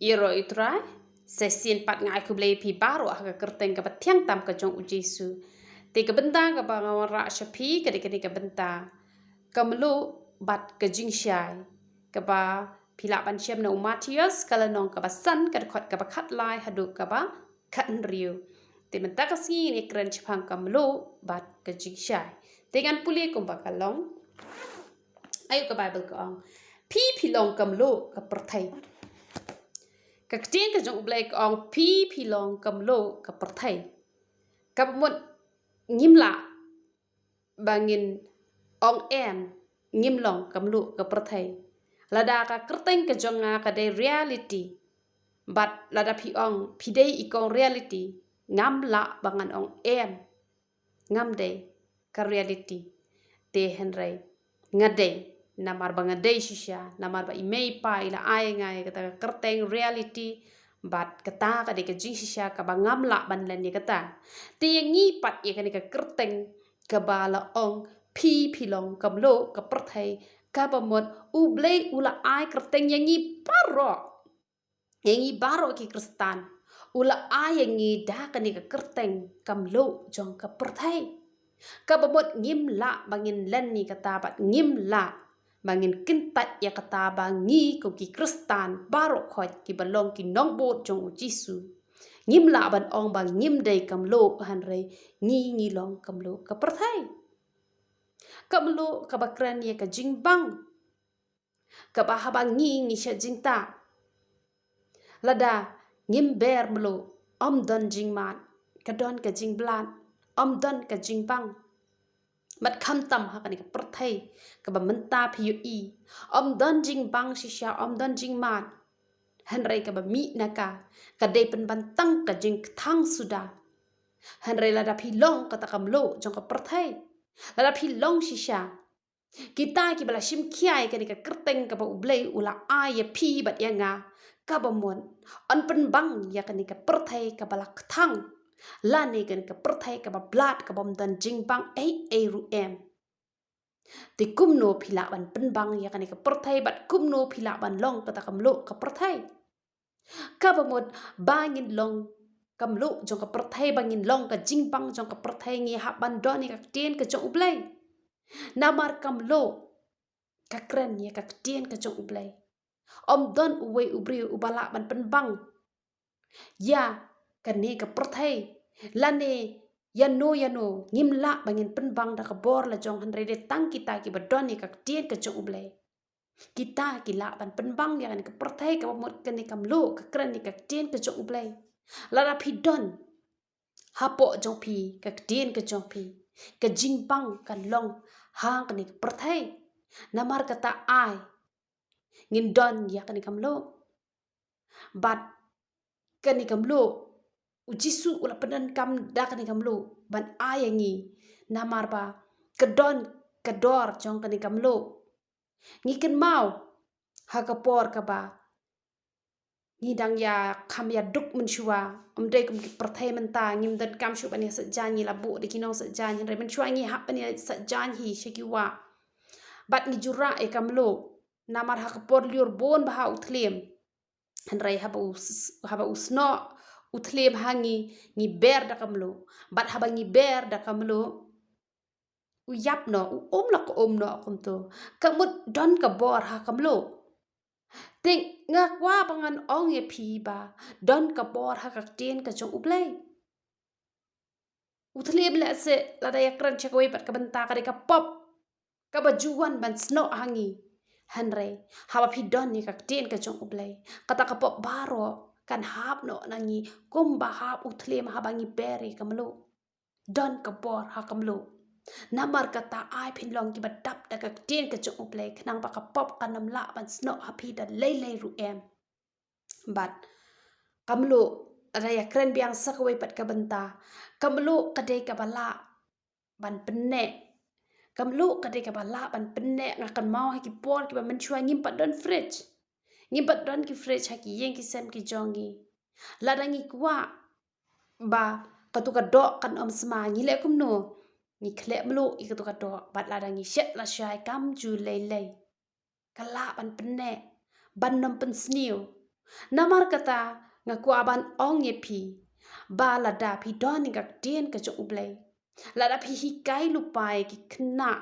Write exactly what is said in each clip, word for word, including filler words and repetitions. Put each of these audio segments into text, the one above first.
Ïaroh ïa u Trai, sa shisien pat nga ai khublei ïa phi baroh ha ka kyrteng kaba thiang tam ka jong u Jisu. Te ka bynta kaba nga wanrah sha phi ka dei kane ka bynta ka mluh bad ka jingshai, kaba phi lah ban shem na u Mathaios ka lynnong kaba san ka dkhot kaba khatlai haduh kaba khathynriew. Te mynta ka sngi ngin ïakren shaphang ka mluh bad ka jingshai. Te ngan pule kumba ka long. Ayu ka Baibl ka ong, phi phi long ka mluh ka pyrthei. Ka ktien ka jong U Blei ka ong phi phi long ka mluh ka pyrthei. Kaba mut ngim lah ba ngin ong em, ngim long ka mluh ka pyrthei. Lada ka kyrteng ka jong nga ka dei reality, bad lada phi ong phi dei i kong reality, ngam lah ba ngan ong em, ngam dei ka reality. Te hynrei nga dei, namar ba nga dei shisha, namar ba i mei i pa i la ai ïa nga ïa kata ka kyrteng reality, bad kata ka dei ka jingshisha kaba ngam lah ban len ïa kata. Te ïa ngi pat ïa kane ka kyrteng kaba la ong phi phi long ka mluh ka pyrthei, kaba mut U Blei u la ai kyrteng ïa ngi baroh, ïa ngi baroh ki Khristan. U la ai ïa ngi da kane ka kyrteng ka mluh jong ka pyrthei. Kaba mut ngim lah ba ngin len ïa kata bad ngim lah ba ngin kyntait ïa kata ba ngi kum ki Khristan baroh khoit kiba long ki nongbud jong u Jisu. Ngim lah ban ong ba ngim dei ka mluh, hynrei ngi ngi long ka mluh ka pyrthei. Ka mluh kaba kren ïa ka jingbang, kaba haba ngi ngi shet jingtah. Lada ngim ber mluh, ym don jingmad, ka don ka jingblad, ym don ka jingbang. Bad khamtam ha kane ka pyrthei kaba mynta phi ïohi, ym don jingbang shisha, ym don jingmad. Hynrei kaba mih na ka, ka dei pynban tang ka jingkthang suda. Hynrei lada phi long kata ka mluh jong ka pyrthei, lada phi long shisha, kita kiba la shim khia ïa kane ka kyrteng kaba U Blei u la ai ïa phi bad ïa nga, kaba mut yn pynbang ïa kane ka pyrthei kaba la kthang, lane kane ka pyrthei kaba blad kaba ym don jingbang ei ei ruh em. Te kumno phi lah ban pynbang ïa kane ka pyrthei bad kumno phi lah ban long kata ka mluh ka pyrthei? Kaba mut ba ngin long ka mluh jong ka pyrthei, ba ngin long ka jingbang jong ka pyrthei, ngi hap ban don ïa ka ktien ka jong U Blei. Namar ka mluh ka kren ïa ka ktien ka jong U Blei. Ym don uwei u briew uba lah ban pynbang ïa kane ka pyrthei, lane ïano ïano, ngim lah ba ngin pynbang da ka bor la jong, hynrei dei tang kita kiba don ïa ka ktien ka jong U Blei. Kita ki lah ban pynbang ïa kane ka pyrthei kaba mut kane ka mluh ka kren ïa ka ktien ka jong U Blei. Lada phi don hapoh jong phi ka ktien ka jong phi, ka jingbang kan long ha kane ka pyrthei. Namar kata ai ngin don ïa kane ka mluh. Bad kane ka mluh, U Jisu u la pyndonkam da kane ka mluh ban ai ïa ngi, namar ba ka don ka dor jong kane ka mluh. Ngi kynmaw ha ka por kaba ngi dang ïa kham ïa duk mynshuwa, ym dei kum ki pyrthei mynta, ngim donkam shuh ban ïa sait jaiñ, ngi la buh da ki nong sait jaiñ, hynrei mynshuwa ngi hap ban ïa sait jaiñ hi sha ki wah. Bad ngi ju rah ïa ka mluh, namar ha ka por lyiur bun bha u thliem. Hynrei haba u s-, haba u snoh u thliem ha ngi, ngi ber da ka mluh. Bad haba ngi ber da ka mluh, u ïap noh, u um la ka um noh kumto. Ka mut don ka bor ha ka mluh. Te nga kwah ba ngan ong ïa phi ba don ka bor ha ka ktien ka jong U Blei. U thliem lehse lada ïa kren sha kawei pat ka bynta ka dei ka pop kaba ju wan ban snoh ha ngi. Hynrei haba phi don ïa ka ktien ka jong U Blei, kata ka pop baroh kan hap noh na ngi kumba hap u thliem haba ngi ber ïa ka mluh. Don ka bor ha ka mluh. Namar kata ai phin long kiba dap da ka ktien ka jong U Blei, khnang ba ka pop kan ym lah ban snoh ha phi da lei lei ruh em. Bad ka mluh, lada ïa kren biang sa kawei pat ka bynta, ka mluh ka dei kaba lah ban pynneh. Ka mluh ka dei kaba lah ban pynneh. Nga kynmaw ha ki por kiba mynshuwa ngim pat don fridge. Ngim pat don ki fridge ha ki ïing ki sem ki jong ngi. Lada ngi kwah ba katu ka doh kan ym sma, ngi leh kumno? Ngi khleh mluh ïa katu ka doh, bad lada ngi shet lashai kam ju lei lei. Ka lah ban pynneh, ban ym pynsniew. Namar kata nga kwah ban ong ïa phi ba lada phi don ïa ka ktien ka jong U Blei, lada phi hikai lypa ïa ki khynnah,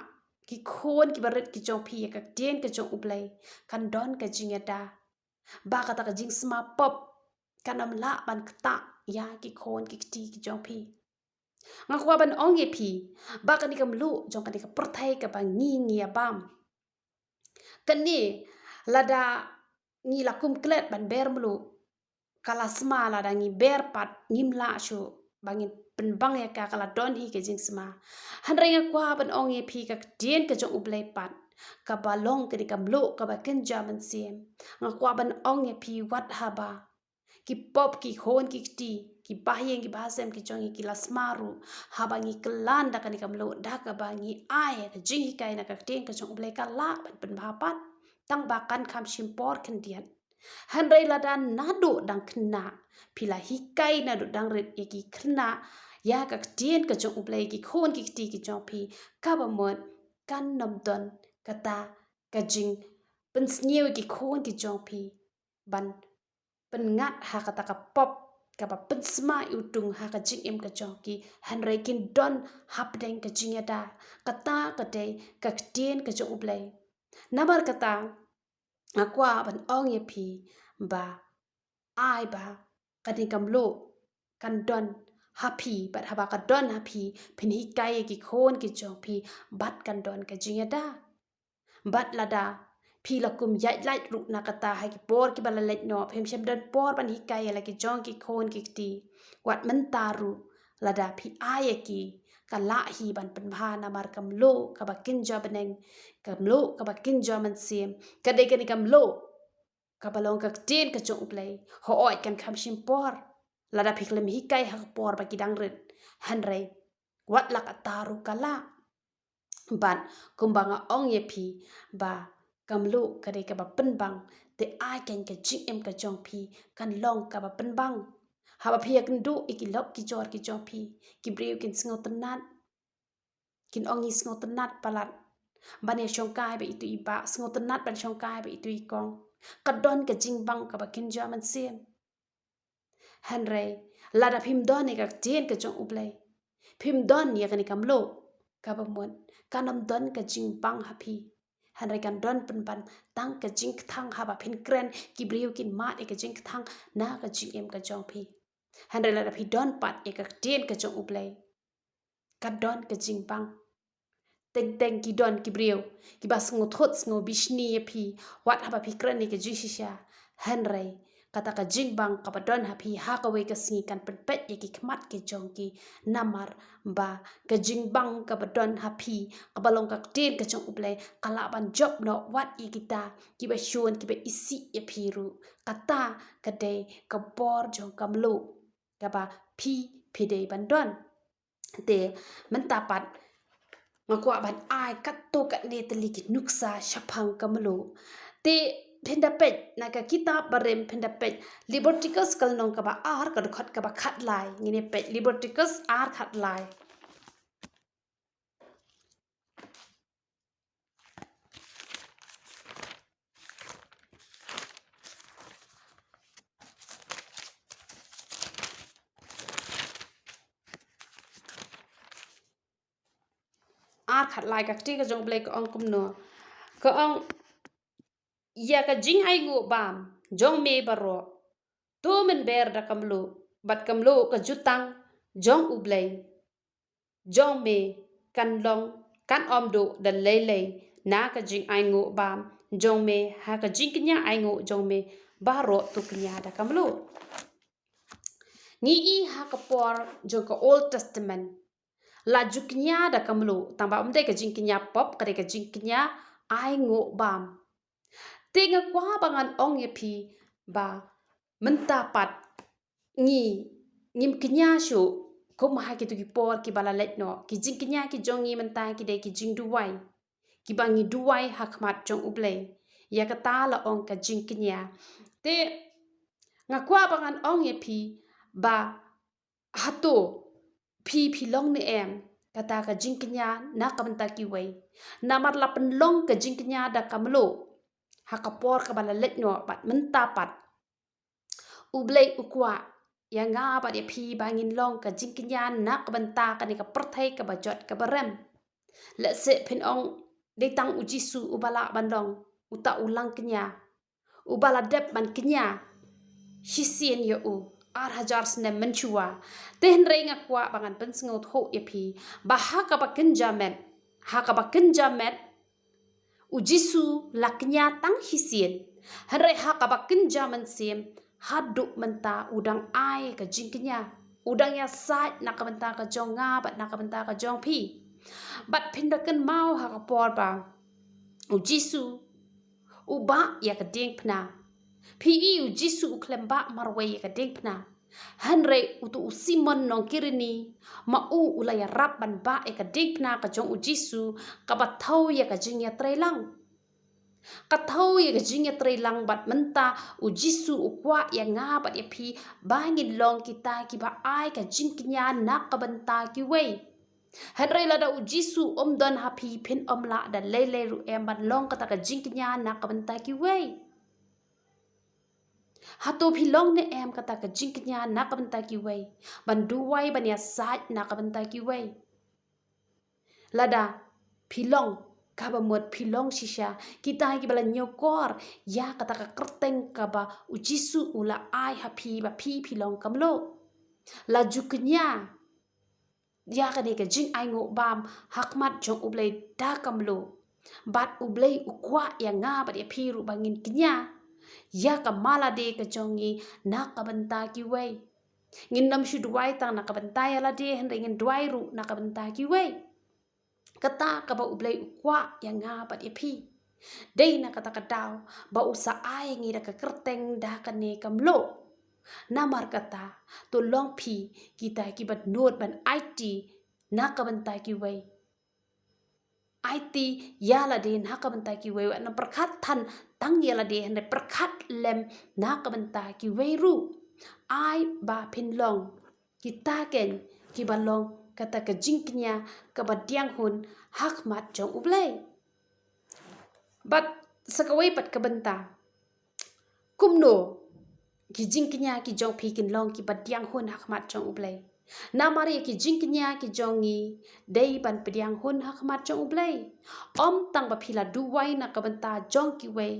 ki khun ki barit ki jong phi ïa ka ktien ka jong U Blei, kan don ka jingïada ba kata ka jingsma pop kan ym lah ban ktah ïa ki khun ki kti ki jong phi. Nga kwah ban ong ïa phi ba kane ka mluh jong kane ka pyrthei kaba ngi ngi ïa bam, kane lada ngi la kum klet ban ber mluh, ka la sma, lada ngi ber pat ngim lah shuh ba ngin pynbang ïa ka, ka la don hi ka jingsma. Hynrei nga kwah ban ong ïa phi ka ktien ka jong U Blei pat, kaba long kane ka mluh kaba kynja mynsiem. Nga kwah ban ong ïa phi wat haba ki pop, ki khun ki kti, ki bahaïing ki bahasem ki jong ngi ki la sma ruh, haba ngi kylla da kane ka mluh da kaba ngi ai ka jinghikai na ka ktien ka jong U Blei, ka lah ban pynbha pat, tang ba kan kham shim por khyndiat. Hynrei lada naduh dang khynnah phi la hikai naduh dang rit ïa ki khynnah ïa ka ktien ka jong U Blei, ki khun ki kti ki jong phi, kaba mut kan ym don kata ka jingpynsniew ïa ki khun ki jong phi ban pynngat ha kata ka pop kaba pynsma iwtung ha ka jingim ka jong ki, hynrei kin don hapdeng ka jingïada. Kata ka dei ka ktien ka jong U Blei. Namar kata nga kwah ban ong ïa phi ba ai ba kane ka mluh kan don ha phi, bad haba ka don ha phi, phin hikai ïa ki khun ki jong phi, bad kan don ka jingïada. Bad lada phi la kum ïaid lait ruh na kata ha ki por kiba la leit noh, phim shym don por ban hikai ïa la ki jong ki khun ki kti, wat mynta ruh lada phi ai ïa ki, ka lah hi ban pynbha, namar ka mluh kaba kynja bneng, ka mluh kaba kynja mynsiem, ka dei kane ka mluh kaba long ka ktien ka jong U Blei. Hooid, kan kham shim por lada phi khlem hikai ha ka por ba ki dang rit, hynrei wat la katta ruh ka lah. Bad kumba nga ong ïa phi ba ka mluh ka dei kaba pynbang, te ai keiñ ka jingim ka jong phi kan long kaba pynbang. Haba phi ïakynduh ïa ki lok ki jor ki jong phi, ki briew kin sngewtynnat, kin ong ngi sngewtynnat palat ban ïa shongkai bad itu i bah, sngewtynnat ban shongkai bad itu i kong. Ka don ka jingbang kaba kynja mynsiem. Hynrei lada phim don ïa ka ktien ka jong U Blei, phim don ïa kane ka mluh, kaba mut kan ym don ka jingbang ha phi. Hynrei kan don pynban tang ka jingkthang, haba phin kren ki briew kin mad ïa ka jingkthang na ka jingim ka jong phi. Hynrei lada phi don pat ïa ka ktien ka jong U Blei, ka don ka jingbang. Teng teng ki don ki briew kiba sngewthut sngewbishni ïa phi wat haba phi kren ïa ka jingshisha. Hynrei kata ka jingbang kaba don ha phi ha kawei ka sngi kan pynpeit ïa ki khmat ki jong ki, namar ba ka jingbang kaba don ha phi, kaba long ka ktien ka jong U Blei, ka lah ban jop noh wat ïa kita kiba shun kiba isih ïa phi ruh. Kata ka dei ka bor jong ka mluh kaba phi phi dei ban don. Te mynta pat nga kwah ban ai katto katne tylli ki nuksa shaphang ka mluh. Te phin da peit na ka kitab barim, phin da peit Leviticus ka lynnong kaba ar, ka dkhot kaba khatlai. Ngin ïa peit Leviticus ar khatlai. Ar khatlai, ka ktien ka jong U Blei ka ong kumno. Ka ong, ïa ka jingainguh bam jong me baroh, to men ber da ka mluh, bad ka mluh ka jutang jong U Blei jong me kan long, kan ym duh da lei lei na ka jingainguh bam jong me. Ha ka jingkñia ainguh jong me baroh to kñia da ka mluh. Ngi i ha ka por jong ka Old Testament la ju kñia da ka mluh, tangba ym dei ka jingkñia pop, ka dei ka jingkñia ainguh bam. Te nga kwah ba ngan ong ïa phi ba mynta pat ngi ngim kñia shuh kum ha kito ki por kiba la leit noh. Ki jingkñia ki jong ngi mynta ki dei ki jingduwai, kiba ngi duwai ha khmat jong U Blei. Ïa kata la ong ka jingkñia. Te nga kwah ba ngan ong ïa phi ba hato phi phi long ne em kata ka jingkñia na ka bynta kiwei? Namar la pynlong ka jingkñia da ka mluh ha ka por kaba la leit noh bad mynta pat U Blei u kwah ïa nga bad ïa phi ba ngin long ka jingkñia na ka bynta kane ka pyrthei kaba jot kaba rem. Lehse phin ong, dei tang u Jisu uba lah ban long uta u langkñia, uba la dep ban kñia shisien ïa u ar hajar snem mynshuwa. Te hynrei nga kwah ba ngan pynsngewthuh ïa phi ba ha kaba kynja met, ha kaba kynja met u Jisu la kñia tang shisien. Hynrei ha kaba kynja mynsiem, haduh mynta u dang ai ka jingkñia, u dang ïasaid na ka bynta ka jong nga bad na ka bynta ka jong phi. Bad phin da kynmaw ha ka por ba u Jisu u bah ïa ka diengphna. Phi i, u Jisu u khlem bah marwei ïa ka diengphna. Hynrei uto u Simon nong Kirini, ma u u la ïarap ban bah ïa ka diengphna ka jong u Jisu, kaba thew ïa ka jingïatreilang. Ka thew ïa ka jingïatreilang, bad mynta u Jisu u kwah ïa nga bad ïa phi ba ngin long kita kiba ai ka jingkñia na ka bynta kiwei. Hynrei lada u Jisu um don ha phi, phin ym lah da lei lei ruh em ban long kata ka jingkñia na ka bynta kiwei. Hato phi long ne em kata ka jingkñia na ka bynta kiwei, ban duwai, ban ïasaid na ka bynta kiwei? Lada phi long, kaba mut phi long shisha kita kiba la ñiewkor ïa kata ka kyrteng kaba u Jisu u la ai ha phi ba phi phi long ka mluh. La ju kñia ïa kane ka jingainguh bam ha khmat jong U Blei da ka mluh. Bad U Blei u kwah ïa nga bad ïa phi ruh ba ngin kñia ïa ka ma lade ka jong ngi na ka bynta kiwei. Ngin ym shu duwai tang na ka bynta ïa lade, hynrei ngin duwai ruh na ka bynta kiwei. Kata kaba U Blei u kwah ïa nga bad ïa phi. Dei na kata ka daw ba u sa ai ngi da ka kyrteng da kane ka mluh. Namar kata, to long phi kita kiba nud ban aiti na ka bynta kiwei. Aiti ïa lade na ka bynta kiwei, wat nym pyrkhat than tang ïa lade, hynrei pyrkhat lem na ka bynta kiwei ruh. Ai ba phin long kita kein kiba long kata ka jingkñia kaba diang hun ha khmat jong U Blei. Bad sa kawei pat ka bynta, kumno ki jingkñia ki jong phi kin long kiba diang hun ha khmat jong U Blei? Namar ïa ki jingkñia ki jong ngi dei ban pdiang hun ha khmat jong U Blei. Ym tang ba phi la duwai na ka bynta jong kiwei,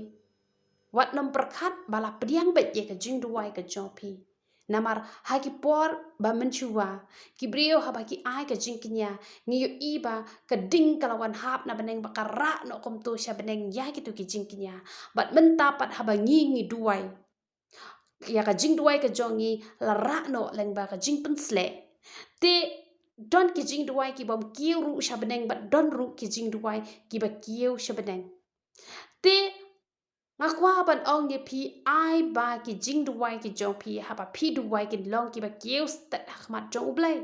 wat nym pyrkhat ba la pdiang beit ïa ka jingduwai ka jong phi. Namar ha ki por ba mynshuwa, ki briew haba ki ai ka jingkñia, ngi ïohi ba ka ding ka la wan hap na bneng, ba ka rah noh kumto sha bneng ïa kito ki jingkñia. Bad mynta pat haba ngi ngi duwai, ïa ka jingduwai ka jong ngi la rah noh lyngba ka jingpynsleh. Te don ki jingduwai ki bym kiew ruh sha bneng, bad don ruh ki jingduwai kiba kiew sha bneng. Te nga kwah ban ong ïa phi, ai ba ki jingduwai ki jong phi haba phi duwai kin long kiba kiew stet ha khmat jong U Blei.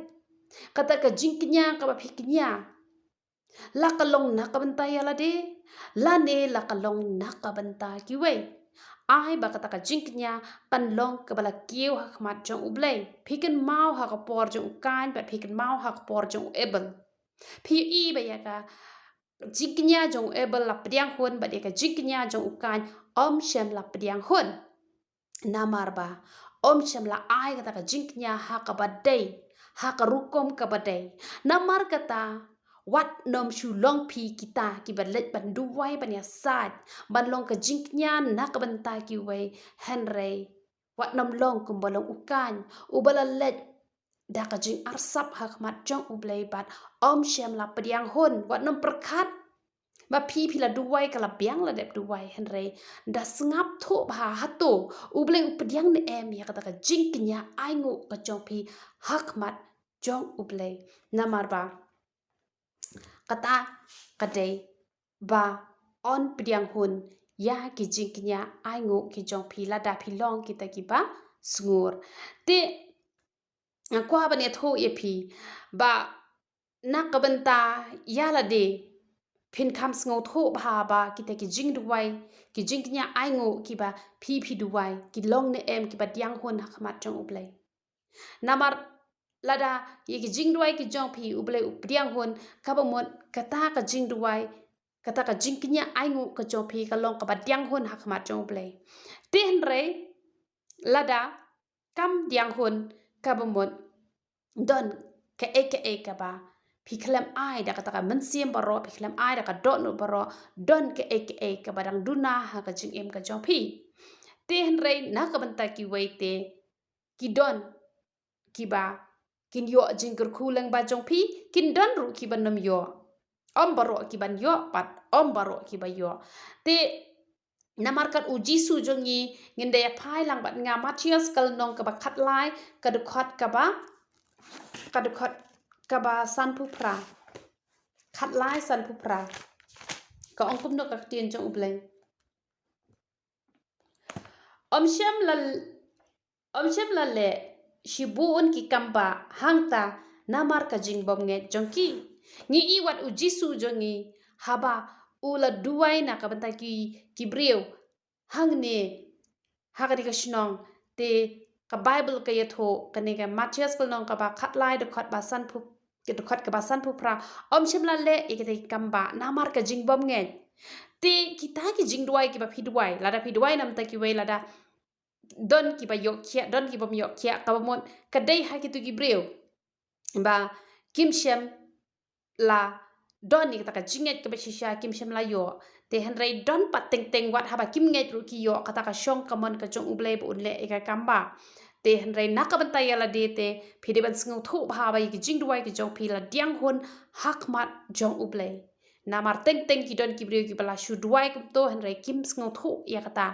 Kata ka jingkñia kaba phi kñia, la ka long na ka bynta ïa lade, lane la ka long na ka bynta kiwei? Ai ba kata ka jingkñia kan long kaba la kiew ha khmat jong U Blei. Phi kynmaw ha ka por jong u Kain bad phi kynmaw ha ka por jong u Abel. Phi i ba ïa ka jingkñia jong u Abel la pdiang hun, bad ïa ka jingkñia jong u Kain ym shym la pdiang hun. Namar ba ym shym la ai kata ka jingkñia ha kaba dei, ha ka rukom kaba dei. Namar kata, wat nym shu long phi kita kiba leit ban duwai, ban ïasaid, ban long ka jingkñia na ka bynta kiwei, hynrei wat nym long kumba long u Kain, uba la leit da ka jingarsap ha khmat jong U Blei bad ym shym la pdiang hun. Wat nym pyrkhat ba phi phi la duwai ka la biang la dep duwai, hynrei da sngap thuh bha hato U Blei u pdiang ne em ïa kata ka jingkñia ainguh ka jong phi ha khmat jong U Blei. Namar ba kata ka dei ba yn pdiang hun ïa ki jingkñia ainguh ki jong phi lada phi long kita kiba sngur. Te nga kwah ban ïathuh ïa phi ba na ka bynta ïa lade, phin kham sngewthuh bha ba kita ki jingduwai, ki jingkñia ainguh kiba phi phi duwai, ki long ne em kiba diang hun ha khmat jong U Blei. Namar lada ïa ki jingduwai ki jong phi U Blei u pdiang hun, kaba mut kata ka jingduwai, kata ka jingkñia ainguh ka jong phi ka long kaba diang hun ha khmat jong U Blei. Te hynrei lada kam diang hun kaba mut don kaei kaei kaba phi khlem ai da kata ka mynsiem baroh, phi khlem ai da ka dohnud baroh, don kaei kaei kaba dang duna ha ka jingim ka jong phi. Te hynrei na ka bynta kiwei te ki don kiba kin ïoh jingkyrkhu lyngba jong phi, kin don ruh kiban ym ïoh. Ym baroh kiban ïoh, bad ym baroh kiba ïoh. Te namar kat u Jisu jong ngi, ngin da ïa phai lang bad nga Mathaios ka lynnong kaba khatlai, ka dkhot kaba, ka dkhot kaba sanphew phra. Khatlai sanphew phra. Ka ong kumno ka ktien jong U Blei. Ym shym la, ym shym la leh shibun ki kam ba hangta namar ka jingbymngeit jong ki. Ngi i wat u Jisu jong ngi haba u la duwai na ka bynta ki, ki briew hangne ha kane ka shnong, te ka Baibl ka ïathuh, kane ka Mathaios ka lynnong kaba khatlai, dkhot ba sanphew, dkhot kaba sanphew phra, ym shym la leh ïa kita ki kam ba namar ka jingbymngeit. Te kita ki jingduwai kiba phi duwai, lada phi duwai na ka bynta kiwei, lada don kiba ïoh khiah, don kiba ym ïoh khiah, kaba mut ka dei ha kito ki briew ba kim shym la don ïa kata ka jingngeit kaba shisha, kim shym la ïoh. Te hynrei don pat teng teng, wat haba kim ngeit ruh ki ïoh kata ka shong ka mon ka jong U Blei ba un leh ïa ka kam ba. Te hynrei na ka bynta ïa lade te phi dei ban sngewthuh bha ba ïa ki jingduwai ki jong phi la diang hun ha khmat jong U Blei. Namar teng teng ki don ki briew kiba la shu duwai kumto hynrei kim sngewthuh ïa kata,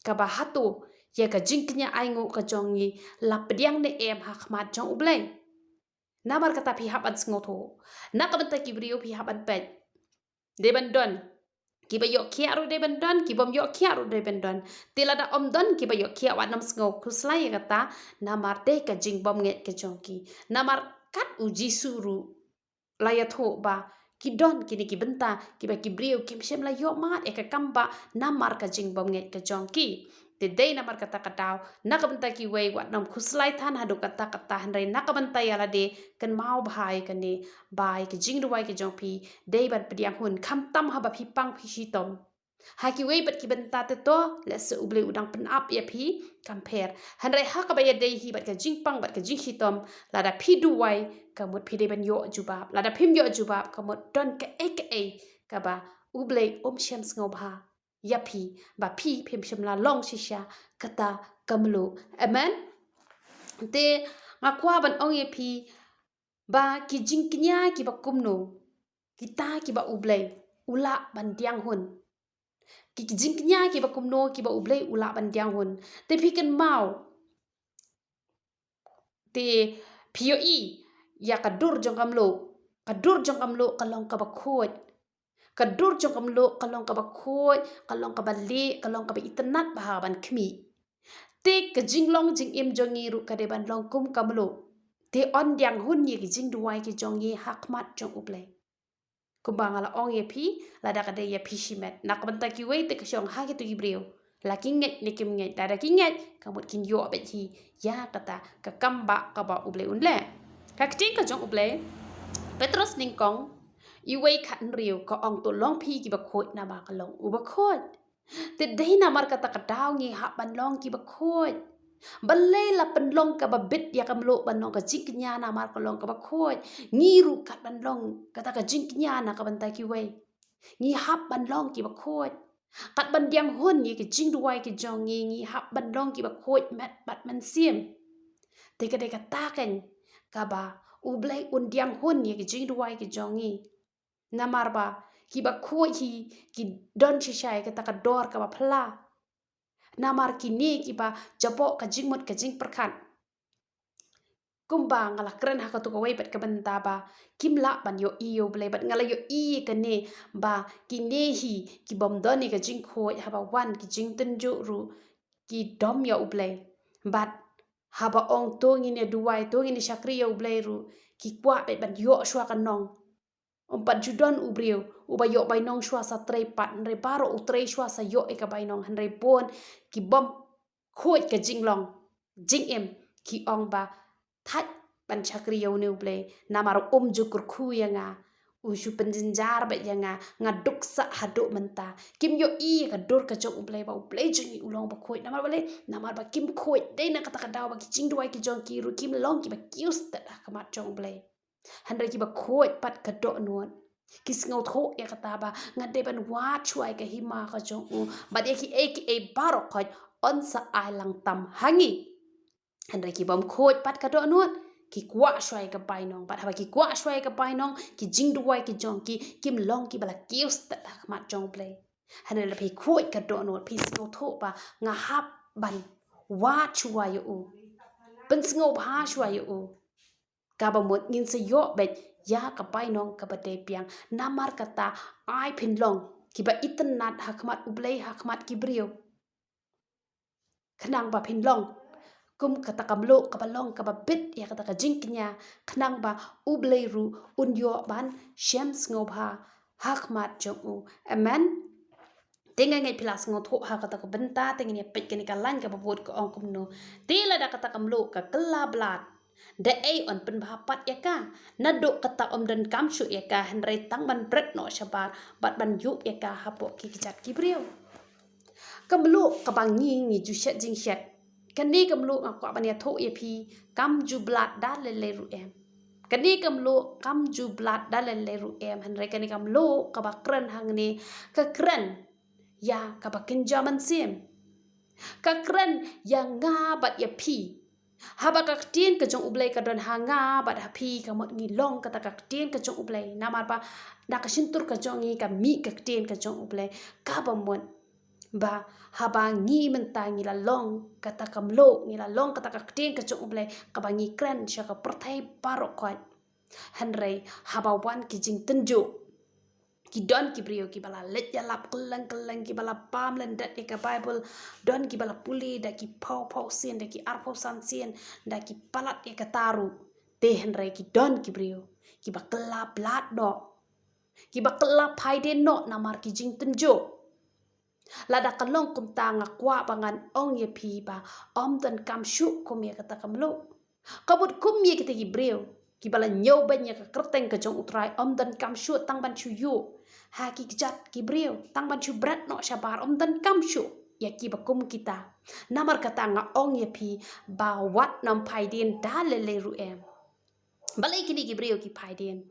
kaba hato ïa ka jingkñia ainguh ka jong ngi la pdiang ne em ha khmat jong U Blei. Namar kata phi hap ban sngewthuh. Na ka bynta ki briew phi hap ban peit. Dei ban don kiba ïoh khiah ruh, dei ban don kiba ym ïoh khiah ruh, dei ban don. Te lada ym don kiba ïoh khiah, wat nym sngew khuslai ïa kata, namar dei ka jingbymngeit ka jong ki. Namar kat u Jisu ruh la ïathuh ba ki don kine ki bynta kiba ki briew kim shym la ïoh mad ïa ka kam ba namar ka jingbymngeit ka jong ki. Te dei namar kata ka daw, na ka bynta kiwei wat nym khuslai than haduh katta katta, hynrei na ka bynta ïa lade kynmaw bha ïa kane, ba ïa ki jingduwai ki jong phi dei ban pdiang hun, khamtam haba phi pang phi shitom. Ha kiwei pat ki bynta te to, lehse U Blei u dang pynap ïa phi, kam pher. Hynrei ha kaba ïadei hi bad ka jingpang bad ka jingshitom, lada phi duwai, ka mut phi dei ban ïoh jubab. Lada phim ïoh jubab, ka mut don kaei kaei kaba U Blei um shem sngewbha ïa phi, ba phi phim shym la long shisha kata ka mluh. Amen. Te nga kwah ban ong ïa phi ba ki jingkñia kiba kumno, kita kiba U Blei u lah ban diang hun. Ki, ki jingkñia kiba kumno kiba U Blei u lah ban diang hun. Te phi kynmaw, te phi ïohi ïa ka dur jong ka mluh. Ka dur jong ka mluh ka long kaba khuid. Ka dur jong ka mluh ka long kaba khuid, ka long kaba lieh, ka long kaba itynnad bha ban khmih. Te ka jinglong jingim jong ngi ruh ka dei ban long kum ka mluh. Te un diang hun ïa ki jingduwai ki jong ngi ha khmat jong U Blei. Kumba nga la ong ïa phi, lada ka dei ïa phi shimet, na ka bynta kiwei te ka shong ha kito ki briew, la ki ngeit ne kim ngeit. Lada ki ngeit, ka mut kin ïoh beit hi ïa kata ka kam ba kaba U Blei un leh. Ka ktien ka jong U Blei, Petros nyngkong, iwei khathynriew, ka ong, to long phi kiba khuid namar ka long uba khuid. Te dei namar kata ka daw ngi hap ban long kiba khuid. Balei la pynlong kaba bit ïa ka mluh ban long ka jingkñia namar ka long kaba khuid? Ngi ruh kat ban long kata ka jingkñia na ka bynta kiwei. Ngi hap ban long kiba khuid. Kat ban diang hun ïa ki jingduwai ki jong ngi, ngi hap ban long kiba khuid met bad mynsiem. Te ka dei kata keiñ kaba U Blei un diang hun ïa ki jingduwai ki jong ngi. Namar ba kiba khuid hi ki don shisha ïa kata ka dor kaba phylla. Namar kine kiba jaboh ka jingmut ka jingpyrkhat. Kumba nga la kren ha kato kawei pat ka bynta ba kim lah ban ïohi ïa U Blei, bad nga la ïohi ïa kane ba kine hi ki bym don ïa ka jingkhuid, haba wan ki jingtynjuh ruh ki dom ïa U Blei. Bad haba ong to ngin ïa duwai, to ngin ïa shakri ïa U Blei ruh, ki kwah beit ban ïoh shuwa ka nong. Ym pat ju don u briew uba ïoh bainong shuwa sa trei pat, hynrei baroh u trei shuwa sa ïoh ïa ka bainong, hynrei bun ki bym khuid ka jinglong jingim, ki ong ba thait ban shakri ïa une U Blei, namar um ju kyrkhu ïa nga. U shu pynjynjar bad ïa nga, nga duk sah haduh mynta. Kim ïohi ïa ka dur ka jong U Blei ba U Blei jong ngi u long ba khuid. Namar balei? Namar ba kim khuid. Dei na kata ka daw ba ki jingduwai ki jong ki ruh kim long kiba kiew stet ha khmat jong U Blei. Hynrei kiba khuid pat ka dohnud ki sngewthuh ïa kata ba nga dei ban wad shuwa ïa ka hima ka jong u. Bad ïa kiei kiei baroh khoit yn sa ai lang tam ha ngi. Hynrei ki bym khuid pat ka dohnud, ki kwah shuwa ïa ka bainong. Bad haba ki kwah shuwa ïa ka bainong, ki jingduwai ki jong ki kim long kiba la kiew stet ha khmat jong U Blei. Hynrei lada phi khuid ka dohnud, phi sngewthuh ba nga hap ban wad shuwa ïa u, pynsngewbha shuwa ïa u, kaba mut ngin sa ïoh beit ïa ka bainong kaba dei biang. Namar kata, ai phin long kiba itynnad ha khmat U Blei, ha khmat ki briew, khnang ba phin long kum kata ka mluh kaba long kaba bit ïa kata ka jingkñia, khnang ba U Blei ruh un ïoh ban shem sngewbha ha khmat jong u. Amen. Te nga ngeit phi la sngewthuh ha kata ka bynta. Te ngin ïa peit kane ka lain kaba bud ka ong kumno: Te lada kata ka mluh ka kylla blad, da ei yn pynbha pat ïa ka? Naduh kata ym donkam shuh ïa ka, hynrei tang ban bret noh shabar bad ban ïuh ïa ka hapoh ki kjat ki briew. Ka mluh kaba ngi ngi ju shet jingshet, kane ka mluh nga kwah ban ïathuh ïa phi, kam ju blad da lei lei ruh em. Kane ka mluh kam ju blad da lei lei ruh em, hynrei kane ka mluh kaba kren hangne ka kren ïa kaba kynja mynsiem. Ka kren ïa nga bad ïa phi. Haba ka ktien ka jong U Blei ka don ha nga bad ha phi, ka mut ngi long kata ka ktien ka jong U Blei. Namar ba na ka shyntur ka jong ngi ka mih ka ktien ka jong U Blei. Kaba mut ba haba ngi mynta ngi la long kata ka mluh, ngi la long kata ka ktien ka jong U Blei, kaba ngi kren sha ka pyrthei baroh khoit. Hynrei haba wan ki jingtynjuh, ki don ki briew kiba la leit ïalap kylleng kylleng, kiba la bam lyndet ïa ka Baibl, don kiba la pule da ki phew phew sien, da ki arphew san sien, da ki palat ïa kata ruh. Te hynrei ki don ki briew kiba kylla blad noh, kiba kylla phaidien noh namar ki jingtynjuh. Lada ka long kumta, nga kwah ba ngan ong ïa phi ba ym donkam shuh kum ïa kata ka mluh. Ka mut kum ïa kita ki briew kiba la ñiewbeiñ ïa ka kyrteng ka jong U Trai, ym donkam shuh tang ban shu ïuh ha ki kjat ki briew, tang ban shu bret noh shabar, ym donkam shuh ïa kiba kum kita. Namar kata nga ong ïa phi ba wat nym phaidien da lei lei ruh em. Balei kine ki briew ki phaidien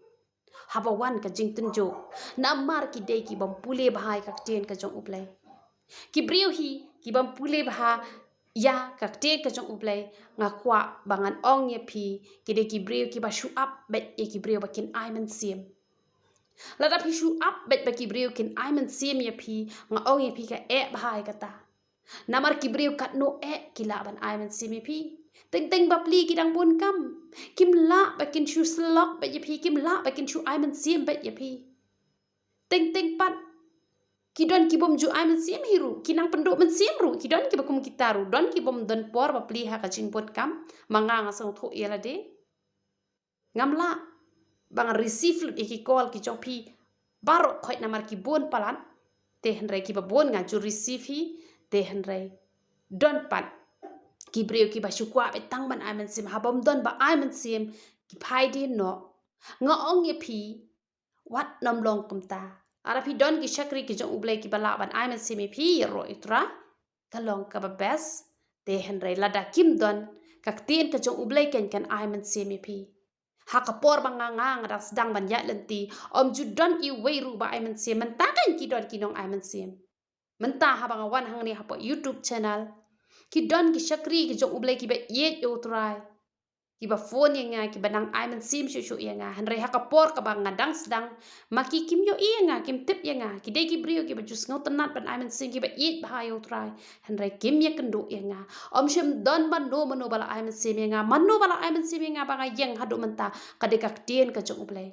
haba wan ka jingtynjuh? Namar ki dei ki bym pule bha ïa ka ktien ka jong U Blei. Ki briew hi ki bym pule bha ïa ka ktien ka jong U Blei, nga kwah ba ngan ong ïa phi, ki dei ki briew kiba shu ap beit ïa ki briew ba kin ai mynsiem. Lada phi shu ap beit ba ki briew kin ai mynsiem ïa phi, nga ong ïa phi ka eh bha ïa kata. Namar ki briew katno eh ki lah ban ai mynsiem ïa phi? Teng teng bapli ki dang bun kam. Kim lah ba kin shu syllok beit ïa phi, kim lah ba kin shu ai mynsiem beit ïa phi. Teng teng pat ki don ki bym ju ai mynsiem hi ruh, ki nang pynduh mynsiem ruh, ki don kiba kum kita ruh, don ki bym don por bapli ha ka jingbun kam. Ma nga, nga sngewthuh ïa lade. Ngam lah ba nga receive lut ïa ki call ki jong phi baroh khoit namar ki bun palat. Te hynrei kiba bun nga ju receive hi. Te hynrei don pat ki briew kiba shu kwah beit tang ban ai mynsiem, haba ym don ba ai mynsiem ki phaidien noh. Nga ong ïa phi, wat nym long kumta. Lada phi don ki shakri ki jong U Blei kiba lah ban ai mynsiem ïa phi, ïaroh ïa U Trai, ka long kaba best. Te hynrei lada kim don, ka ktien ka jong U Blei kan, kan ai mynsiem ïa phi. Ha ka por ba nga, nga, nga dang sdang ban ïaid lynti, ym ju don iwei ruh ba ai mynsiem. Mynta kan ki don ki nong ai mynsiem. Mynta haba nga wan hangne hapoh YouTube channel, ki don ki shakri ki jong U Blei kiba ïeit ïa U Trai, kiba phone ïa nga, kiba nang ai mynsiem shuh shuh ïa nga. Hynrei ha ka por kaba nga dang sdang, ma ki kim ïohi ïa nga, kim tip ïa nga. Ki dei ki briew kiba ju sngewtynnad ban ai mynsiem, kiba ïeit bha ïa U Trai. Hynrei kim ïakynduh ïa nga. Ym shym don mano mano ba la ai mynsiem ïa nga. Mano ba la ai mynsiem ïa nga ba nga ïeng haduh mynta, ka dei ka ktien ka jong U Blei.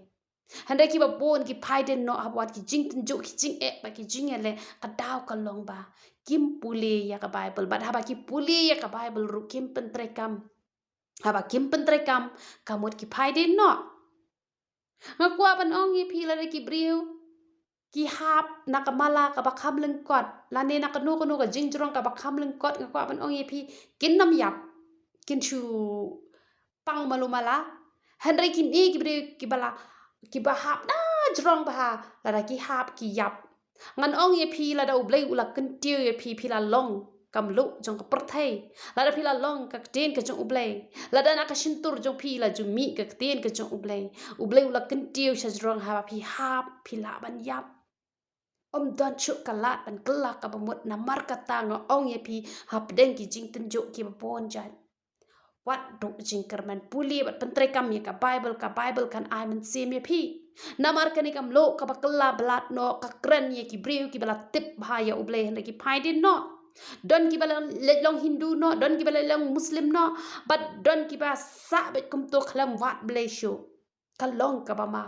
Hynrei kiba bun ki phaidien noh haba wan ki jingtynjuh, ki jingeh bad ki jingïaleh, ka daw ka long ba kim pule ïa ka Baibl. Bad haba ki pule ïa ka Baibl ruh kim pyntreikam. Haba kim pyntreikam, ka mut ki phaidien noh. Nga kwah ban ong ïa phi, lada ki briew ki hap na ka mala kaba kham lyngkot, lane na kano kano ka jingjrong kaba kham lyngkot, nga kwah ban ong ïa phi, kin nym ïap, kin shu pang malu mala. Hynrei kine ki briew kiba la, kiba hap na jrong bha, lada ki hap ki ïap. Ngan ong ïa phi, lada U Blei u la kyntiew ïa phi, phi la long ka mluh jong ka pyrthei. Lada phi la long ka ktien ka jong U Blei. Lada na ka shyntur jong phi la ju mih ka ktien ka jong U Blei. U Blei u la kyntiew sha jrong haba phi hap, phi lah ban ïap. Ym don shuh ka lad ban kylla kaba mut, namar kata nga ong ïa phi, hapdeng ki jingtynjuh kiba bun jait, wat duh jingkyrmen, pule bad pyntreikam ïa ka Baibl, ka Baibl kan ai mynsiem ïa phi. Namar kane ka mluh kaba kylla ba lad noh ka kren ïa ki briew kiba la tip bha ïa U Blei, hynrei ki phai dien noh. Don kiba la leit long Hindu noh, don kiba la leit long Muslim noh, bad don kiba sah beit kumto khlem wad Blei shuh. Ka long kaba ma.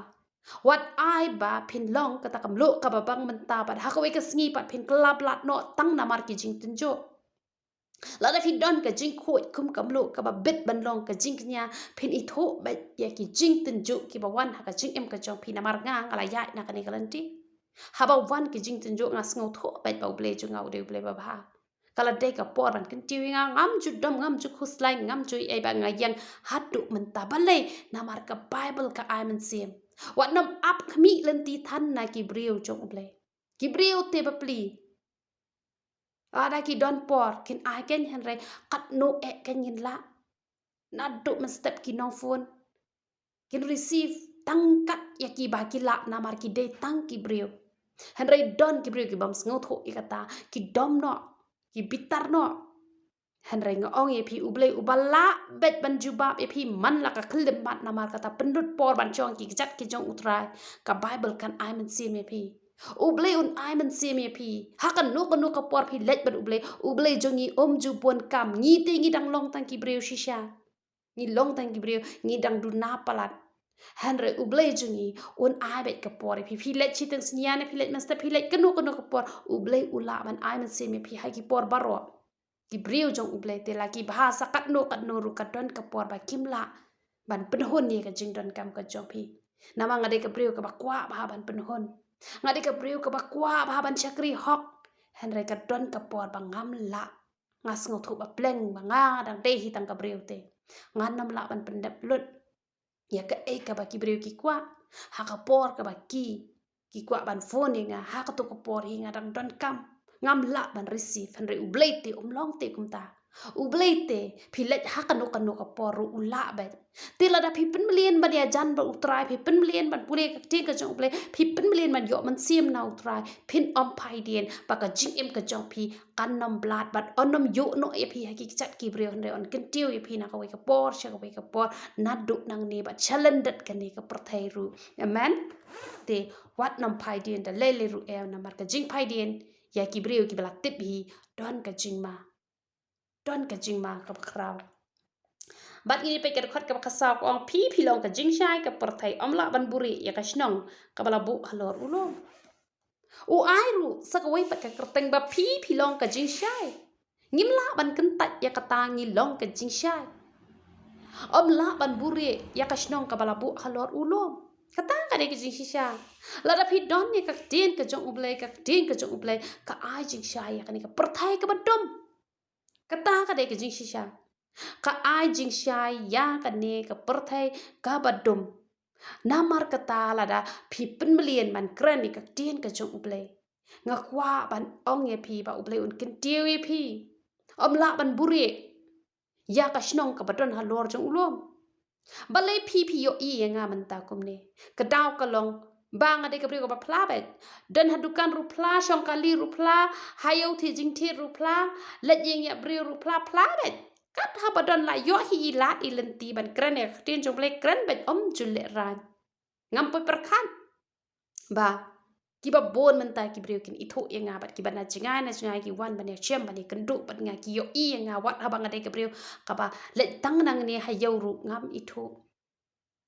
Wat ai ba phin long kata ka mluh kaba bang mynta, bad ha kawei ka sngi pat phin kylla ba lad noh tang namar ki jingtynjuh. Lada phi don ka jingkhuid kum ka mluh kaba bit ban long ka jingkñia, phin ithuh beit ïa ki jingtynjuh kiba wan ha ka jingim ka jong phi. Namar nga, nga la ïaid na kane ka lynti. Haba wan ki jingtynjuh, nga sngewthuh beit ba U Blei jong nga u dei U Blei babha. Ka la dei ka por ban kyntiew ïa nga, ngam ju dom, ngam ju khuslai, ngam ju ei, ba nga ïeng haduh mynta. Balei? Namar ka Baibl ka ai mynsiem. Wat nym ap khmih lynti than na ki briew jong U Blei. Ki briew te bapli, lada ki don por kin ai kein, hynrei katno eh kein ngin lah. Naduh mynstep ki nong phone, kin receive tang kat ïa kiba ki lah, namar ki dei tang ki briew. Hynrei don ki briew ki bym sngewthuh ïa kata, ki dom noh, ki bitar noh. Hynrei nga ong ïa phi, U Blei uba lah beit ban jubab ïa phi man la ka khyllipmat. Namar kata pynlut por ban shong ki kjat ki jong U Trai, ka Baibl kan ai mynsiem ïa phi. U Blei un ai mynsiem ïa phi. Ha kano kano ka por phi leit bad U Blei, U Blei jong ngi um ju bun kam. Ngi te ngi dang long tang ki briew shisha. Ngi long tang ki briew, ngi dang duna palat. Hynrei U Blei jong ngi un ai beit ka por ïa phi. Phi leit shiteng synñia ne phi leit mynstep, phi leit kano kano ka por, U Blei u lah ban ai mynsiem ïa phi ha ki por baroh. Ki briew jong U Blei te, la ki bha sa katno katno ruh, ka don ka por ba kim lah ban pynhun ïa ka jingdonkam ka jong phi. Namar nga dei ka briew kaba kwah bha ban pynhun. Nga dei ka briew kaba kwah bha ban shakri hok. Hynrei ka don ka por ba ngam lah. Nga sngewthuh ba pleng ba nga dang dei hi tang ka briew te. Ngan ym lah ban pyndep lut ïa kaei kaba ki briew ki kwah. Ha ka por kaba ki, ki kwah ban phone ïa nga, ha kato ka por hi nga dang donkam. Ngam lah ban receive, hynrei U Blei te um long te kumta. U Blei te, phi leit ha kano kano ka por ruh u lah beit. Te lada phi pynmlien ban ïajan bad U Trai, phi pynmlien ban pule ka ktien ka jong U Blei, phi pynmlien ban ïoh mynsiem na U Trai, phin ym phai dien, ba ka jingim ka jong phi kan ym blad, bad un ym ïoh noh ïa phi ha ki kjat ki briew, hynrei un kyntiew ïa phi na kawei ka por sha kawei ka por, naduh nangne bad shalyndet kane ka pyrthei ruh. Amen. Te wat nym phai dien da lei lei ruh eh, namar ka jingphai dien ïa ki briew kiba la tip hi, don ka jingma. Don ka jingma kaba khraw. Bad ngin ïa peit ka dkhot kaba khatsaw, ka ong, phi phi long ka jingshai ka pyrthei, ym lah ban buhrieh ïa ka shnong kaba la buh halor u lum. U ai ruh sa kawei pat ka kyrteng ba phi phi long ka jingshai. Ngim lah ban kyntait ïa kata, ngi long ka jingshai. Ym lah ban buhrieh ïa ka shnong kaba la buh halor u lum. Kata ka dei ka jingshisha. Lada phi don ïa ka ktien ka jong U Blei, ka ktien ka jong U Blei ka ai jingshai ïa kane ka pyrthei kaba dum. Kata ka dei ka jingshisha. Ka ai jingshai ïa kane ka pyrthei kaba dum. Namar kata lada phi pynmlien ban kren ïa ka ktien ka jong U Blei, nga kwah ban ong ïa phi ba U Blei un kyntiew ïa phi. Ym lah ban buhrieh ïa ka shnong kaba don halor jong u lum. Balei phi phi ïohi ïa nga mynta kumne? Ka daw ka long ba nga dei ka briew kaba phla beit. Don ha dukan ruh phla, shong kali ruh phla, ha ïew thied jingthied ruh phla, leit ïing ïa briew ruh phla, phla beit. Kat haba don la ïoh hi i lad i lynti ban kren ïa ka ktien jong U Blei, kren beit, ym ju lehraiñ. Ngam poi pyrkhat ba kiba bun mynta ki briew kin ithuh ïa nga, bad kiba na jngai na jngai ki wan ban ïashem ban ïakynduh bad nga, ki ïohi ïa nga wat haba nga dei ka briew kaba leit tang nangne ha ïew ruh ngam ithuh.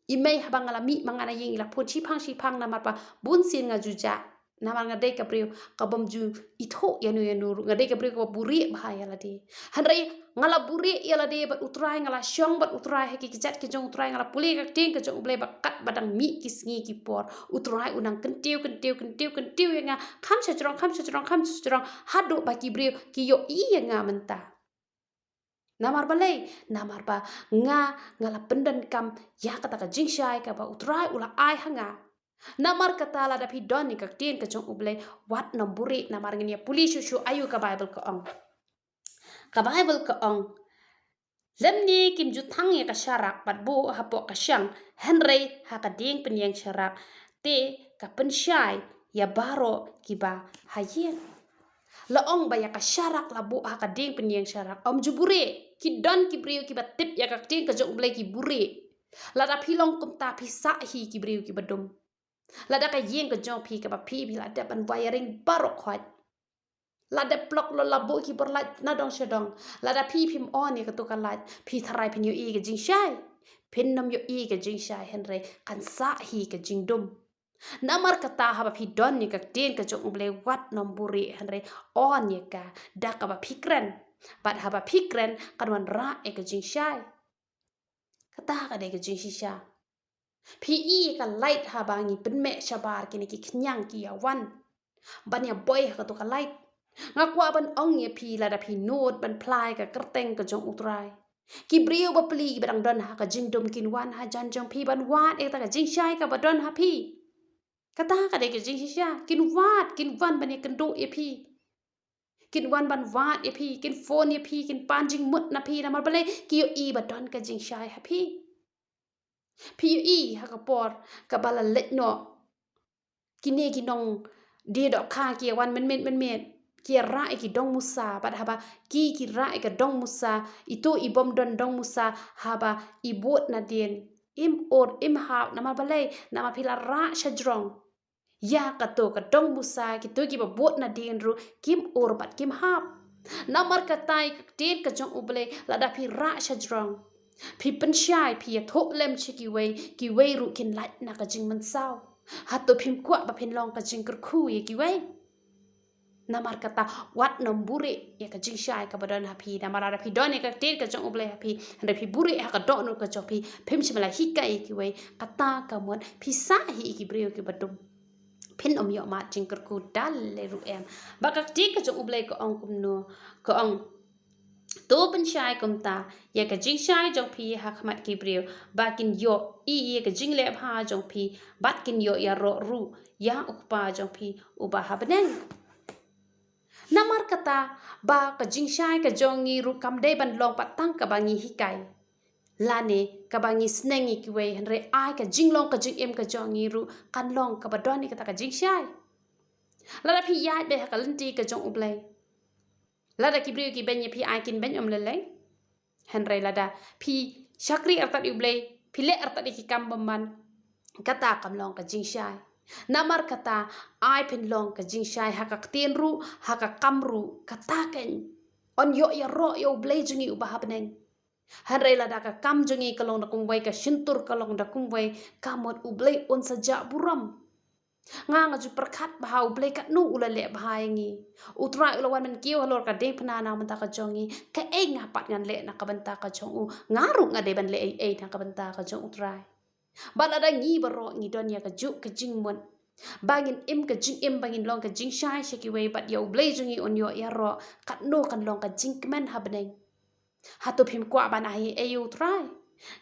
I mei haba nga la mih ma nga na ïing i la phone shiphang shiphang, namar ba bun sien nga ju jah. Namar nga dei ka briew ka bym ju ithuh ïano ïano ruh, nga dei ka briew kaba buhrieh bha ïa lade. Hynrei nga la buhrieh ïa lade bad U Trai, nga la shong bad U Trai ha ki kjat ki jong U Trai, nga la pule ka ktien ka jong U Blei, ba katba dang mih ki sngi ki por, U Trai u nang kyntiew kyntiew kyntiew kyntiew ïa nga, kham shajrong kham shajrong kham shajrong, haduh ba ki briew ki ïohi ïa nga mynta. Namar balei? Namar ba nga, nga la pyndonkam ïa kata ka jingshai kaba U Trai u la ai ha nga. Namar kata lada phi don ïa ka ktien ka jong U Blei, wat nym buhrieh, namar ngin ïa pule shuh shuh aïu ka Baibl ka ong. Ka Baibl ka ong, lymne kim ju thang ïa ka sharak bad buh hapoh ka shang, hynrei ha ka dieng pynïeng sharak, te ka pynshai ïa baroh kiba ha ïing. La ong ba ïa ka sharak la buh ha ka dieng pynïeng sharak. Ym ju buhrieh, ki don ki briew kiba tip ïa ka ktien ka jong U Blei ki buhrieh. Lada phi long kumta phi sah hi ki briew kiba dum. Lada ka ïing ka jong phi kaba phi, phi la dep ban wiring baroh khoit. La dep plug, la buh ki bor light na dong sha dong. Lada phi phim on ïa kato ka light, phi tharai phin ïohi ka jingshai? Phin nym ïohi ka jingshai, hynrei kan sah hi ka jingdum. Namar kata haba phi don ïa ka ktien ka jong U Blei, wat nym buhrieh, hynrei on ïa ka da kaba phi kren. Bad haba phi kren kan wanrah ïa ka jingshai. Kata ka dei ka jingshisha. Phi i ka light haba ngi pynmih shabar kine ki khñiang ki ïa wan ban ïa boi ha kato ka light. Nga kwah ban ong ïa phi, lada phi nud ban phla ïa ka kyrteng ka jong U Trai, ki briew bapli ba dang don ha ka jingdum kin wan hajan jong phi ban wad ïa kata ka jingshai kaba don ha phi. Kata ka dei ka jingshisha. Kin wad, kin wan ban ïa kynduh ïa phi. Kin wan ban wad ïa phi, kin phone ïa phi, kin pan jingmut na phi, namar balei? Ki ïohi ba don ka jingshai ha phi. Phi ïohi ha ka por kaba la leit noh, kine ki nongdie dohkha ki ïa wan mynmiet mynmiet, ki ïa rah ïa ki dong musa, bad haba ki, ki rah ïa ka dong musa, ito i bym don dong musa, haba i bud nadien, im ur im hap, namar balei? Namar phi la rah shajrong. Ïa kato ka dong musa, kito kiba bud nadien ruh kim ur bad kim hap. Namar kata ïa ka ktien ka jong U Blei, lada phi rah shajrong, phi pynshai, phi ïathuh lem sha kiwei, kiwei ruh kin lait na ka jingmynsaw. Hato phim kwah ba phin long ka jingkyrkhu ïa kiwei? Namar kata wat nym buhrieh ïa ka jingshai kaba don ha phi. Namar lada phi don ïa ka ktien ka jong U Blei ha phi, hynrei phi buhrieh ha ka dohnud ka jong phi, phim shym la hikai ïa kiwei, kata ka mut phi sah hi ïa ki briew kiba dum. Phin ym ïoh mad jingkyrkhu da lei ruh em. Ba ka ktien ka jong U Blei ka ong kumno? Ka ong, to pynshai kumta ïa ka jingshai jong phi ha khmat ki briew, ba kin ïohi ïa ka jingleh bha jong phi, bad kin ïoh ïaroh ruh ïa U Kpa jong phi uba ha bneng. Namar kata ba ka jingshai ka jong ngi ruh kam dei ban long pat tang kaba ngi hikai, lane kaba ngi sneng ïa kiwei, hynrei ai ka jinglong ka jingim ka jong ngi ruh kan long kaba don ïa kata ka jingshai. Lada phi ïaid beit ha ka lynti ka jong U Blei, lada ki briew ki beiñ ïa phi, ai kin beiñ ym lei lei. Hynrei lada phi shakri artat ïa U Blei, phi leh artat ïa ki kam bymman, kata kam long ka jingshai. Namar kata ai phin long ka jingshai ha ka ktien ruh, ha ka kam ruh, kata kan yn ïoh ïaroh ïa U Blei jong ngi uba ha bneng. Hynrei lada ka kam jong ngi ka long da kumwei, ka shyntur ka long da kumwei, ka mut U Blei un sa jah burom. Nga, nga ju pyrkhat bha U Blei katno u la leh bha ïa ngi. U Trai u la wan ban kiew halor ka diengphna na ka bynta ka jong ngi. Kaei nga pat ngan leh na ka bynta ka jong u? Nga ruh nga dei ban leh ei ei na ka bynta ka jong U Trai. Bad lada ngi baroh ngi don ïa kajuh ka jingmut ba ngin im ka jingim ba ngin long ka jingshai sha kiwei bad ïa U Blei jong ngi un ïoh ïaroh, katno kan long ka jingkmen ha bneng. Hato phim kwah ban ai ei ei ïa U Trai?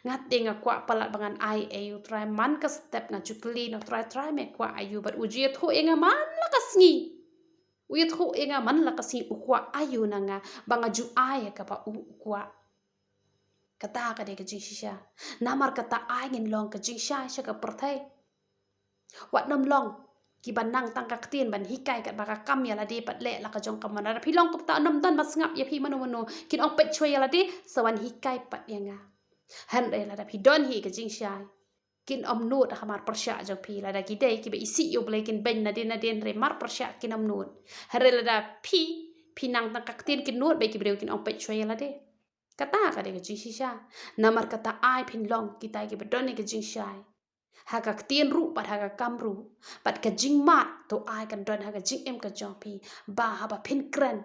Nga te nga kwah palat ba ngan ai ei ei ïa U Trai. Man ka step nga ju kylli na U Trai, Trai me kwah aïu? Bad u ju ïathuh ïa nga man la ka sngi. U ïathuh ïa nga man la ka sngi u kwah aïu na nga ba nga ju ai ïa kaba u, u kwah. Kata ka dei ka jingshisha. Namar kata ai ngin long ka jingshai sha ka pyrthei. Wat nym long kiba nang tang ka ktien ban hikai katba ka kam ïa lade pat leh la ka jong ka mon. Lada phi long kumta nym don ba sngap ïa phi mano mano, kin ong peit shuwa ïa lade, sa wan hikai pat ïa nga. Hynrei lada phi don hi ka jingshai, kin ym nud ha mar pyrshah jong phi. Lada ki dei kiba isih ïa U Blei kin beiñ nadien nadien, hynrei mar pyrshah kin ym nud. Hynrei lada phi, phi nang tang ka ktien kin nud beit ki briew kin ong peit shuwa ïa lade. Kata ka dei ka jingshisha. Namar kata ai phin long kita kiba don ïa ka jingshai ha ka ktien ruh bad ha ka kam ruh. Bad ka jingmad to ai kan don ha ka jingim ka jong phi, ba haba phin kren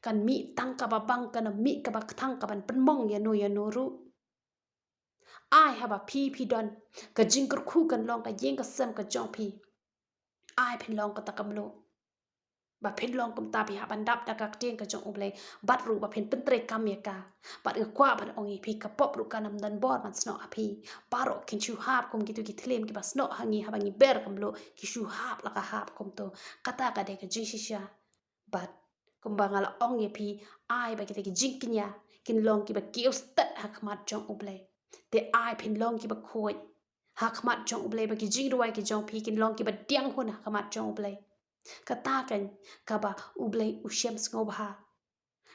kan mih tang kaba bang, kan mih kaba kthang, kaban pynmong ïa no ïa no ruh. Ai haba phi, phi don, ka jingkyrkhu kan long ka ïing ka sem ka jong phi. Ai phin long kata ka mluh. ba phin long kumta, phi hap ban dap da ka ktien ka jong U Blei, bad ruh ba phin pyntreikam ïa ka. Bad nga kwah ban ong ïa phi, ka pop ruh kan ym don bor ban snoh ha phi. Baroh kin shu hap kum kito ki thliem kiba snoh ha ngi, haba ngi ber ka mluh, ki shu hap la ka hap kumto. Kata ka dei ka jingshisha. Bad kumba nga la ong ïa phi, ai ba kita ki jingkñia kin long kiba kiew stet ha khmat jong U Blei. Te ai phin long kiba khuid ha khmat jong U Blei, ba ki jingduwai ki jong phi kin long kiba diang hun ha khmat jong U Blei. Kata kan kaba U Blei u shem sngewbha.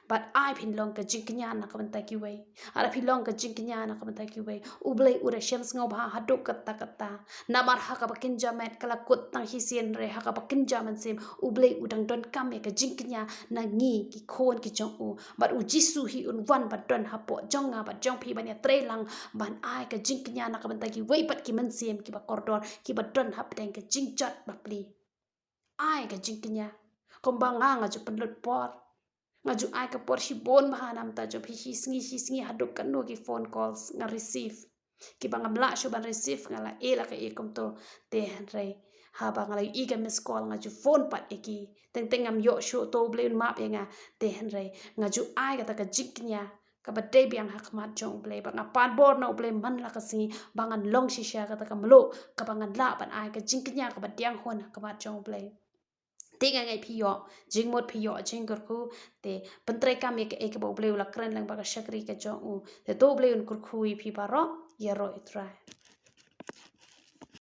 Bad ai phin long ka jingkñia na ka bynta kiwei. Haba phi long ka jingkñia na ka bynta kiwei, U Blei u da shem sngewbha haduh katta katta. Namar ha kaba kynja met ka la kut tang shisien, hynrei ha kaba kynja mynsiem U Blei u dang donkam ïa ka jingkñia na ngi ki khun ki jong u. Bad U Jisu hi un wan ban don hapoh jong nga bad jong phi ban ïatreilang, ban ai ka jingkñia na ka bynta kiwei pat ki mynsiem kiba kordor, kiba don hapdeng ka jingjot bapli. Ai ka jingkñia. Kumba nga, nga ju pynlut por, nga ju ai ka por shibun bha na ka bynta jong phi, shi sngi shi sngi haduh katno ki phone calls nga receive, kiba ngam lah shuh ban receive, nga la ïeh la ka ïeh kumto. Te hynrei haba nga la ïohi ka missed call, nga ju phone pat ïa ki. Teng teng ngam ïoh shuh, to U Blei un map ïa nga. Te hynrei nga ju ai kata ka jingkñia kaba dei biang ha khmat jong U Blei, ba nga pan bor na U Blei man la ka sngi ba ngan long shisha kata ka mluh, kaba ngan lah ban ai ka jingkñia kaba diang hun ha khmat jong U Blei. Te nga ngeit phi ïoh jingmut, phi ïoh jingkyrkhu. Te pyntreikam ïa kaei kaba U Blei u la kren lang bad ka shakri ka jong u. Te to U Blei un kyrkhu ïa phi baroh. Ïaroh ïa U Trai.